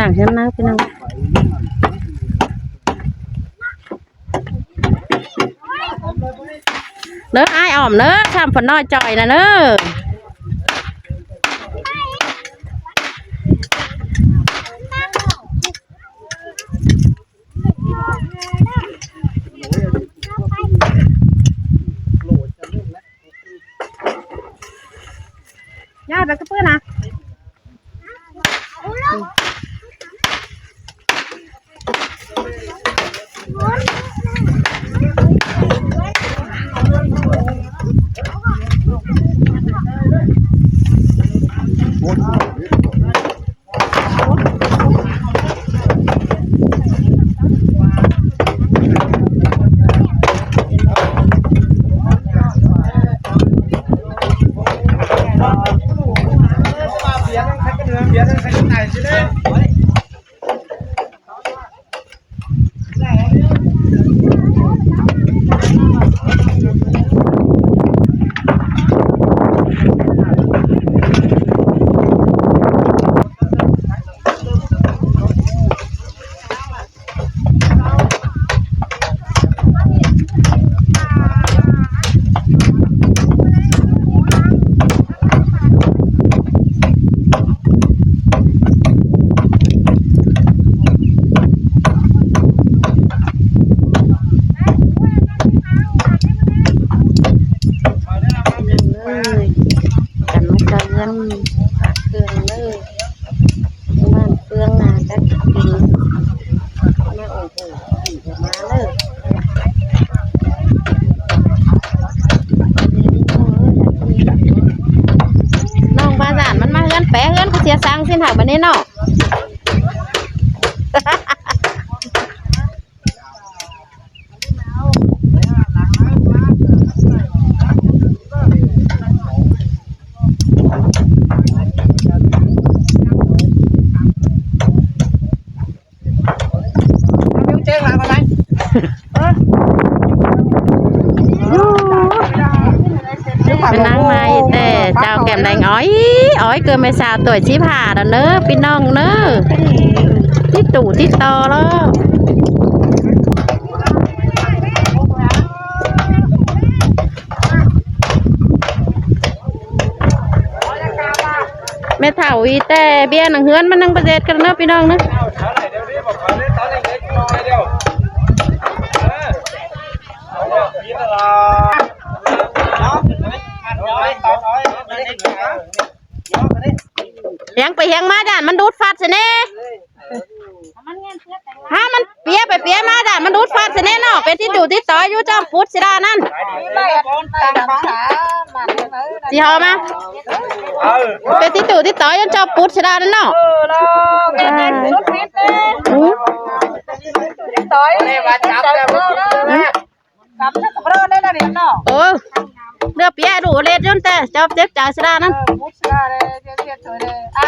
ສ້າງເຮືອນນາພີ່ນ້ອງ ເດີອ້າຍອອມເດີ ຊ້ຳເພິ່ນນ້ອຍຈ່ອຍນະເດີ. ຍາຍໄປກັບເພິ່ນນະ. ກັນມາເຈົ້າເຮືອນຝາກເຄື່ອງເດີ ບ້ານເຟືອງນາຈັກກິນ ມາໂອ້ໂຫມາເດີ. ນ້ອງບາສານມັນມາເຮືອນແປະເຮືອນ ຄືເສຍສັງຊິນຫາກບັດນີ້ເນາະ. ເປັນນາງໃໝ່ແຕ່ເຈົ້າແກ້ມແດງ ອ້ອຍ ອ້ອຍ ເກີດແມ່ສາວຕົວສິບຫ້າແລ້ວເນີ ພີ່ນ້ອງເນີ ຕິດຕູຕິດຕໍ່ແລ້ວ. ແມ່ເຖົ້າອີແຕ່ເບຍໜັງເຮືອນມັນຍັງບໍ່ເສັດກັນເນາະ ພີ່ນ້ອງເນາະ. ຫຽງໄປຫຽງມາ ຢ້ານມັນດູດຟັດຊະແດ່. ຫາມັນເປຍໄປເປຍມາ ຢ້ານມັນດູດຟັດຊະແດ່ເນາະ. ເປັນຕິດຕູຕິດຕໍ່ຢູ່ຈອມປຸດສິດານັ້ນ ຊິເອົາມາ ເປັນຕິດຕູຕິດຕໍ່ຢູ່ຈອມປຸດສິດານັ້ນເນາະ. ເອີ ເຫຼືອເປຍດູເລັດຢູ່ແຕ່ຈອບເຈັບໃຈສະດານັ້ນ. ເອີ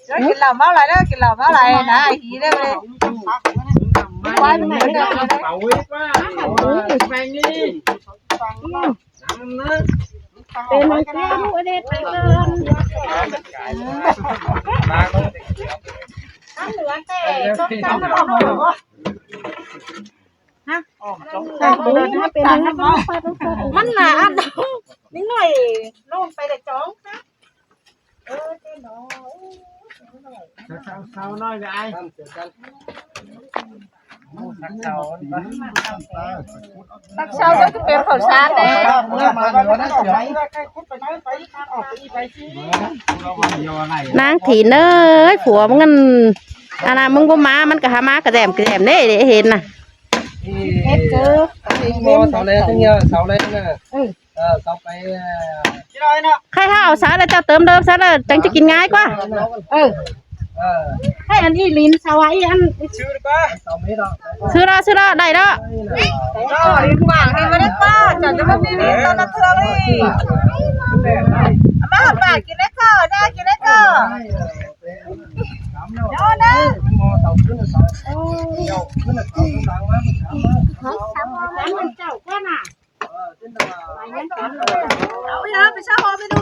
ເຈົ້າກິນເຫຼົ້າເມົາຫຼາຍເດີ ກິນເຫຼົ້າເມົາຫຼາຍນະ ຫີເດີ. ເປັນຈັ່ງຊີ້ລູກເອັດໄປເກີນ ເຫຼືອແຕ່ສົມຈຳເນາະ. ຮະ ມັນໜ້າອັນ ນິດໜ້ອຍລົງໄປແລ້ວຈ້ອງ. ເອີ ເຈົ້າເນາະ ເຊົາໆໜ້ອຍເດີອ້າຍ ຕັກເຊົາກໍເປັນເຂົ້າສານເດ້. ນາງຖີນເອີຍ ຜົວມຶງນັ້ນ ອັນນ່າ ມຶງບໍ່ມາ ມັນກໍຫາມາກະແດມກະແດມເດ້ ເຫັນນະ. ເຮັດຄື ເສົາແລງ ເສົາແລງນະ ເອີ ເອີ ເສົາໄປ ເອີ ໃຫ້ເຮົາເອົາຊາແລ້ວເຈົ້າເຕີມເດີມຊາແລ້ວ ຈັ່ງຈະກິນງ່າຍກວ່າ. ເອີ ເອີ ໃຫ້ອັນອີ່ລິນສະໄວອັນ ຊື້ດຽກວ່າ ຊື້ລະ ຊື້ລະ ໄດ້ລະ. ເອີ ລິນຫວ່າງນີ້ບໍ່ໄດ້ປ້າ ເຈົ້າຈະມາມີລິນຕອນນະເທື່ອນີ້. ເອົາມາ ປ້າກິນໄດ້ກໍ ໄດ້ກິນໄດ້ກໍ. ເຈົ້ານະ ເຈົ້າກ່ອນນະ. ເອົາ ເອົາ ໄປຊະ ພໍ່ໄປດູ.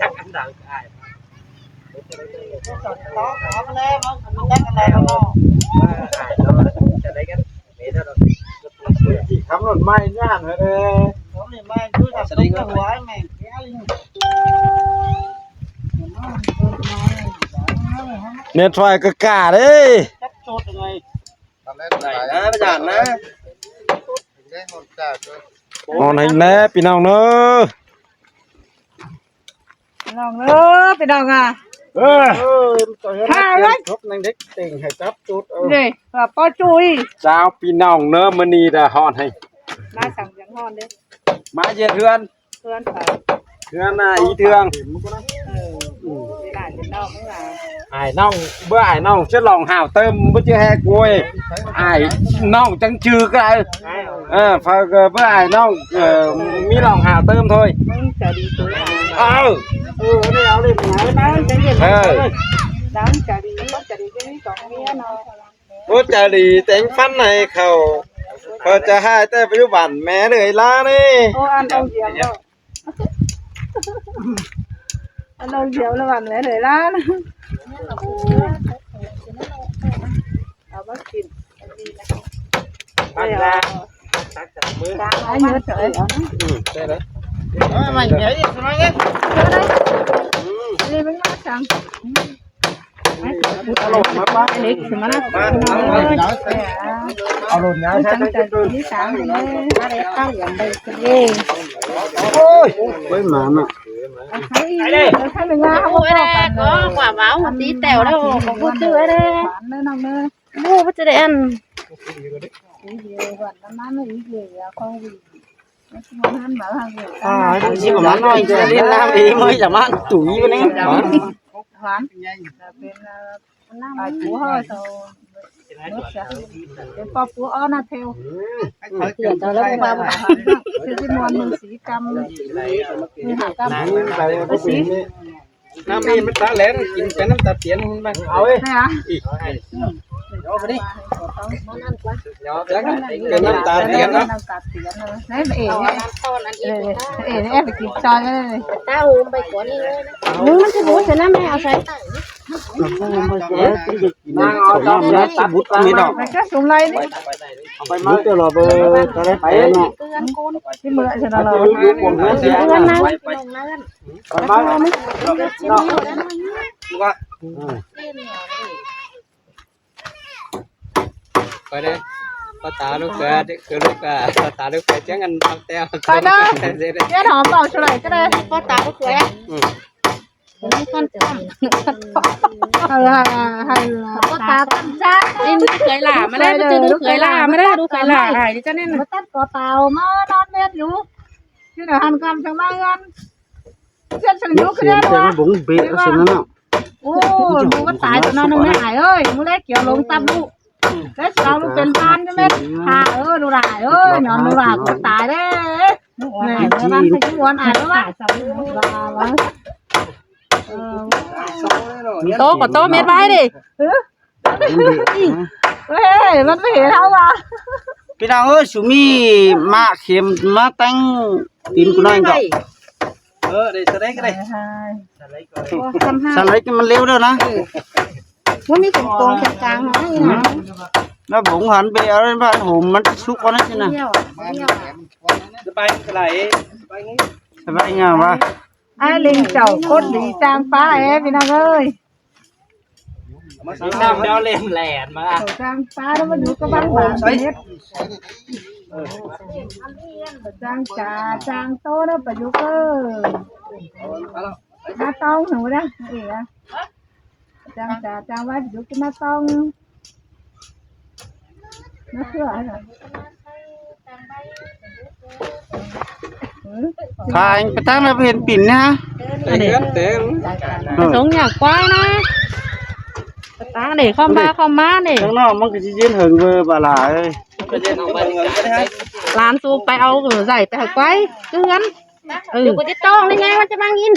ຈັກອັນດັງອ້າຍ ເອົາມາແລ້ວເນາະ ມັນແລກກັນໄດ້ແລ້ວເນາະ ຂີ່ຂັບລົດໃໝ່ຍ່າງເດີ ເນັດໄຟກະກາເດ້ ຕອນແລກໄດ້ນະ ໄດ້ຮອດຈ້າ ຮອດແຮງແດ່ພີ່ນ້ອງເດີ. ພີ່ນ້ອງເອີຍ ພີ່ນ້ອງອະ ເອີ ເອີ ເຮັດຫຍັງເດ້ ເຕັງໃຫ້ຈັບຈຸດ ເອີ ເດ້ວ່າປໍຈຸ້ຍ ເຈົ້າ ພີ່ນ້ອງເດີ ມື້ນີ້ດາຮອດໃຫ້ ມາສັ່ງຫຍັງຮອດເດ້ ມາເຮັດເຮືອນ ເຮືອນໃຜ ເຮືອນນາອີເທື່ອງ ເອີ ອືມ ເວລາຈະນອກ ອ້າຍນ້ອງ ເບິ່ງອ້າຍນ້ອງຈະລອງຫາວເຕີມ ບໍ່ຈະແຮກໂວຍ ອ້າຍນ້ອງຈັ່ງຈື່ກະໄດ້ ເອີ ເພິ່ນກະເບິ່ງອ້າຍນ້ອງ ເອີ ມີລອງຫາວເຕີມໂທຍ ເອີ ເອີ ເອີ ເອີ ໂອ້ ໃຈດີແຕ່ງຝັນໃຫ້ເຂົາ ເຂົາຈະຮ້າຍແຕ່ປັດຈຸບັນ ແມ່ເອີຍຫຼານເອີຍ ໂອ້ ອັນເອົາດຽວ ອັນເອົາດຽວລະວັນແມ່ເອີຍຫຼານ ເອົາມາກິນ ຕັກ ຕັກ ຕັກ ຕັກ ມື້ ອືມ ໄດ້ເລີຍ ເອົາມາໃຫຍ່ອີກໜ້ອຍໜຶ່ງ ອືມ ນີ້ມັນມາສັ່ງ ເອົາໂລດມາປະ ເລັກຊິມາ ເອົາໂລດຍາວໃສ່ ມີສາມເລີຍ ໂອ້ຍ ໂອ້ຍ ໝານະ ໄປເລີຍ ກວ່າເວົ້າ ຕີແຕວແລ້ວ ຂອງຜູ້ຊື້ເດີ ເດີນ້ອງເດີ ບໍ່ ບໍ່ຈະໄດ້ອັນ ອີເດວັນນັ້ນນະ ອີເດຂອງວີ ອ່າ ຊິປະມານໜ້ອຍ ຈະຫຼິ້ນນ້ຳອີກ ມື້ຈະມາຕຸຍຢູ່ນີ້ ຫວານ ເປັນ ເປັນ ເປັນປອບປູອອນນະເທວ ເປັນຕາລະບາບ ຊິມ່ວນ ມື້ສີ່ກຳ ມື້ຫ້າກຳ ໄປສີ່ ນ້ຳອີ່ມັນຕາແຫຼງ ກິນໄປນ້ຳຕາຕຽນມັນ ເອົາເອີຍ ອີກ ເອົາໄປດິ ເອົາໄປ ເປັນນ້ຳຕາຕຽນເນາະ ນ້ຳຕາຕຽນເນາະ ໃນເອ ເອີ ເອ ເອ ໄປກິນຊອຍເລີຍ ຕາໂຮມໄປກ່ອນນີ້ເລີຍ ມັນຊິບໍ່ໃສ່ນ້ຳ ແມ່ເອົາໃສ່ ນາງເອົາຈອມແລ້ວຕັດບຸດມີດອກ ມັນກະສຸມໄລນີ້ ເອົາໄປມາ ບຸດຕະຫຼອດເບີ ຕະໄດ້ໄປເນາະ ທີ່ເມືອຊະນະເນາະ ເຮືອນນາງ ໄປມາ ວ່າ ໄປເດ້ ພໍ່ຕາລູກເຂຍ ຄືລູກ ພໍ່ຕາລູກເຂຍ ຈັ່ງກັນ ແຕ້ວ ໄປເດີ ເຈັນຫອມເວົ້າເທົ່າໃດກະໄດ້ ພໍ່ຕາລູກເຂຍ ອືມ ເອີ ໃຫ້ ໃຫ້ ພໍ່ຕາກັນຊະ ເອີ ລູກເຂຍຫຼ້າມາເດີ ລູກເຂຍຫຼ້າມາເດີ ລູກເຂຍຫຼ້າ ອ້າຍເຈົ້ານີ້ນະ ມາຕັດຄໍຕາ ມານອນເວັນຢູ່ ຢູ່ໃນຫັ້ນກຳຈັ່ງມາເຮືອນ ສຽງ ສຽງຢູ່ ສຽງ ສຽງບົງເບະ ສຽງນັ້ນນະ ໂອ້ ບໍ່ຕາຍຕົວໜຶ່ງນະອ້າຍເອີຍ ມື້ແລກກຽວລົງຕັບລູກ ແລ້ວສາວລູກເປັນພານຢູ່ແມ່ນ ພາ ເອີ ດູຫຼ້າເອີຍ ນອນດູຫຼ້າກະຕາຍເດ້ ແມ່ນ ລະວັງໃສ່ຈະອວນອາຍລະວັງ ໂຕກວ່າໂຕເມັດໄວ້ເດ້ ເອີ ເອີຍ ມັນບໍ່ເຫັນເຮົາວ່າ ພີ່ນ້ອງເອີຍ ສຸມີໝາກເຂັມມາແຕ່ງຕີນກູໜ້ອຍກ່ອນ ເອີ ໄດ້ສະໄລກະໄດ້ ສະໄລກະມັນເລວແລ້ວນະ ບໍ່ມີກົງໆກາງໆ ແລ້ວບົງຫັນໄປເອົາບ້ານໂຫມ ມັນສຸກກ່ອນນະຊິນະ ສະບາຍດີ ສະບາຍດີ ສະບາຍງາມວ່າ ອ້າຍເລັງເຈົ້າຄົນດີຈ້າງປ້າແອ ພີ່ນ້ອງເອີຍ ມາສັ່ງດາວເຫຼັ້ນແຫຼນມາ ຈ້າງປ້າແລ້ວມາຢູ່ກັບບັງບານເຮັດ ຈ້າງຈາຈ້າງໂຕນະປະຍຸກເອີຍ ມາຕ້ອງໜູນະ ເອີຍ ຈ້າງຈາຈ້າງວ່າປະຍຸກມາຕ້ອງ ມາເຄືອໃຫ້ ພາໄປຕັ້ງແລ້ວບໍ່ເຫັນປິ່ນນະ ອັນນີ້ ເອີ ສົງຢາກຄວາຍນະ ຕາເດ້ ຄອມບາຄອມມາເດ້ ຂ້າງນອກມັນກະຊິເຢັນເຫິງເວີບາຫຼາເອີຍ ຫຼານສູບໄປເອົາໃສ່ແຕ່ໄກວ ເກືອນ ເອີ ຢູ່ບໍ່ຕິດຕ້ອງນີ້ແຫຼະ ມັນຈະມາກິນ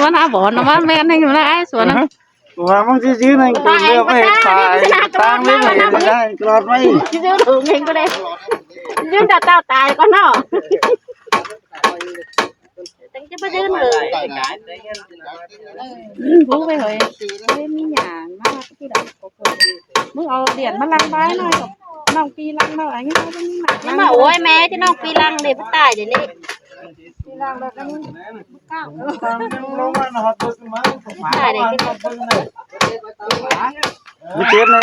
ມັນຫາບ່ອນນະ ມັນແມ່ນແຮງຢູ່ນະ ອ້າຍສວນນະ. ວ່າມັນຊິຢືນໃຫ້ເກີດເລື່ອງໄປເຮັດສາຍຕ່າງເລີຍ ບໍ່ເຫັນໄດ້ລອດໄວ້ ຊິຢືນຖືເອງກໍໄດ້ ຢືນແຕ່ເຈົ້າຕາຍກ່ອນເນາະ ຈັ່ງຈະບໍ່ຢືນເລີຍ ອືມ ຮູ້ໄປເຮີ້ຍ ເຮີ້ຍ ມີຫຍັງມາ ຄືໃດ ມຶງເອົາຫຼຽນມາລັງບາຍໜ້ອຍ ນ້ອງປີຫຼັງເນາະ ອາຍຸເຮົາຍັງໜັກ ມາ ໂອ້ຍ ແມ່ ທີ່ນ້ອງປີຫຼັງເດ້ ໄປຕາຍເດນີ້ ປີຫຼັງແລ້ວກໍຍັງ ບໍ່ເຈັບເລີຍ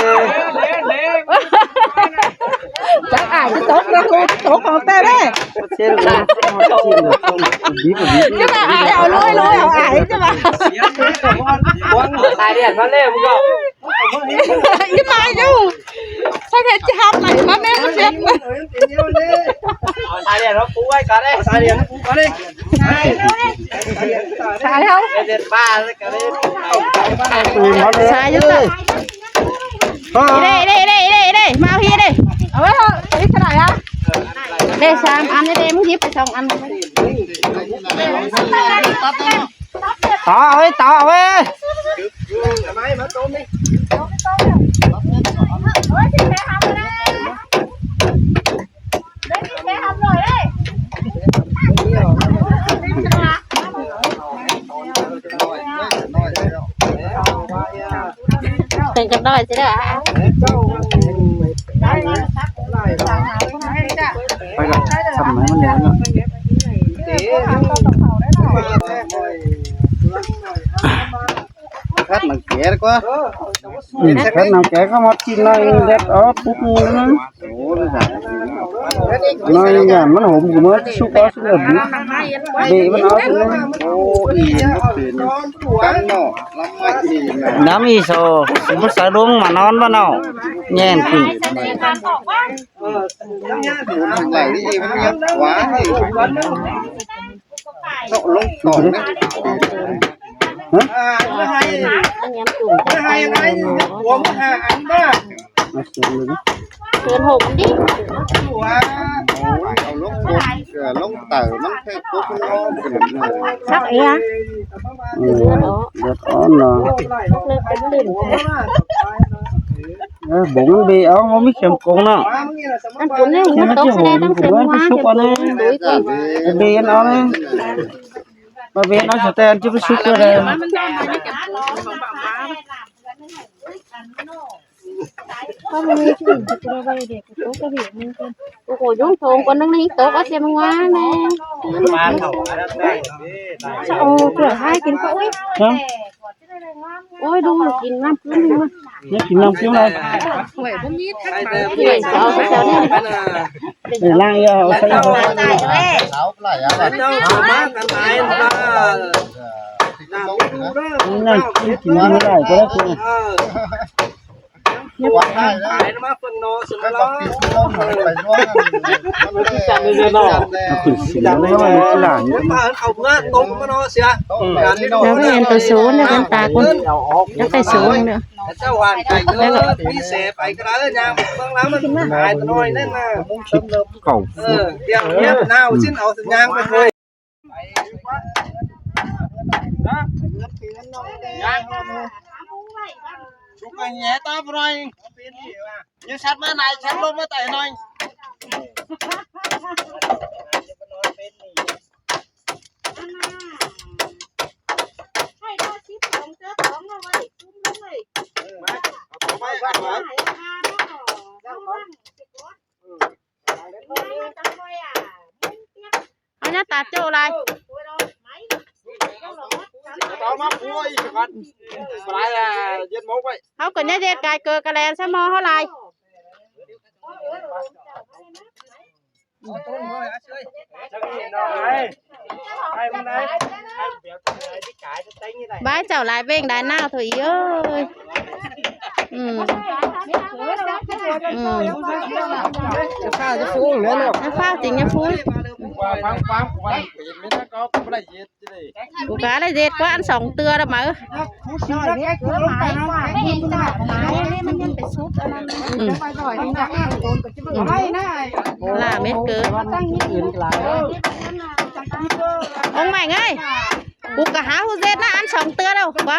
ຈັກອາຍຊິຕົກນະ ຕົກຂອງແທ້ເດ້ ຢ່າມາອາຍ ເອົາເລີຍ ເອົາອາຍ ຢ່າມາ ຕາຍແລ້ວ ມາແລ້ວ ມຶງກໍ ອີ່ໝາຢູ່ ໃສ່ເຮັດຊິຮັບໄປ ມາແມ່ ມັນເຈັບ ເອົາສາຍຫຼຽນມາປູໄວ້ກ່ອນເດ້ ເອົາສາຍຫຼຽນມາປູກ່ອນເດ້ ສາຍເຮົາ ເດັດປາເລີຍກ່ອນເດ້ ສາຍຢູ່ຕະ ເອີ ເດ້ ເດ້ ເດ້ ເດ້ ເດ້ ມາເອົາພີ້ເດ້ ເອົາໄວ້ເຮົາ ອັນນີ້ເທົ່າໃດອະ ເດ້ ສາມອັນນີ້ເດ້ ມຶງຫຍິບໄປສອງອັນ ຕາເອີຍ ຕາເອີຍ ເປັນຈັກໜ້ອຍຊິເດີ ໄປກ່ອນ ສຳໄໝມັນແລ້ວເນາະ ຄັດໜັງແກະດີກວ່າ ອືມ ຄັດໜັງແກະເຂົ້າມາກິນໜ້ອຍໜຶ່ງ ແດດອອກປຸບໜຶ່ງ ໂອ້ຍ ໜ້ອຍຢ່າງມັນຫົມ ຄືມັນສຸກເອົາສຸກແລ້ວ ເບະມັນເອົາ ໂອ້ຍ ນ້ຳອີ່ໂຊ ສະດຸ້ງມານອນບໍ່ເນາະ ແຍ່ງກິນ ເອີ ໄຫຼນີ້ມັນຍັງຫວານ ເຈາະລົງກອງນະ ຮະ ອ່າ ໃຫ້ ໃຫ້ ໃຫ້ ໃຫ້ ຫົວມັນຫ້າອັນມາ ມາເຊີນເລີຍ ເຊີນຫົກດິ ຫົວ ເອົາລົງກົກ ເອີ ລົງເຕີ ມັນແຄ່ກົກມັນຮ້ອນ ສັກເອງ ອືມ ເລືອດອອກ ເລືອດອ່ອນເນາະ ເລີກເປັນຕື່ນ ເອີ ບົງເບເອົາ ບໍ່ມີເຂັມກົງເນາະ ອັນປຸ້ນນີ້ມັນຕົກໃສ່ໄດ້ຕັ້ງແຕ່ມື້ວານ ເປັນຕຸຍຕິ ເບເອົານະ ມາເບເອົາສະແຕນຈະໄປສຸກເລີຍ ເຂົາບໍ່ມີທີ່ຈະໄປເດັກຕົກກະເບນນີ້ ໂອ້ໂຫ ຍຸງໂຖງຄົນໜຶ່ງນີ້ຕົກວ່າເສຍມື້ວານແນ່ ໂອ້ ເກືອບຫາຍກິນເຂົາ ໂອ້ຍ ດູກິນນ້ຳຂຶ້ນ ນີ້ກິນນ້ຳຂຶ້ນເລີຍ ເອົາແຖວນີ້ ເອີ ລ້າງເອົາໃສ່ ເຈົ້າມາກັນຫຼາຍ ນ້ຳກິນກິນໄດ້ກໍໄດ້ ເອີ ມາເບິ່ງເນາະ ສະມາລອ ມັນຄືຊິເນາະ ມັນຄືຊິເນາະ ເອົາເມືອຕົ້ມມາເນາະ ເສຍ ອືມ ແລ້ວກໍເຫັນໂຕສູນ ແລ້ວເຫັນຕາຄົນ ແລ້ວໄປສູນເດີ ເຈົ້າຫວານໄກ່ເດີ ມີແສໄປກໍໄດ້ ຍ່າງເບິ່ງແລ້ວມັນຫາຍຕົວນ້ອຍນັ້ນນະ ເຂົາ ເອີ ດຽວ ດຽວໜາວຊິເອົາສັນຍາງໄປເລີຍ ສຸກແຫງຕໍ່ໄປໜ້ອຍ ຍັງຊັດມາໜ້ອຍ ຊັດລົງມາໃຕ້ໜ້ອຍ. ເອົາໜ້າຕາໂຈ້ຫຼາຍ ເອົາມາຄົວອີກກ່ອນ ຫຼາຍ ເຈັດໂມງໄປ ເຮົາກໍຍັງເຮັດກາຍເກີກະແລນໃສ່ໝໍ້ເຮົາຫຼາຍ. ບາຍເຈົ້າຫຼາຍເວັງຫຼາຍນາວໂທອີເອີຍ. ອືມ ອືມ ຢ່າຟ້າວ ຢ່າຟູງເດີເນາະ ຢ່າຟ້າວຈິງ ຢ່າຟູງ ຟັງ ຟັງ ຟັງ ເປັນແມ່ນກໍບໍ່ໄດ້ເຮັດ. ກູກະໄດ້ເດັດກວ່າອັນສອງເທື່ອລະມະເອີຍ. ອືມ ອືມ ຫຼ້າເມັດເກີນ ອົງແມ່ເອີຍ ກູກະຫາຜູ້ເດັດນະ ອັນສອງເທື່ອແລ້ວກວ່າ.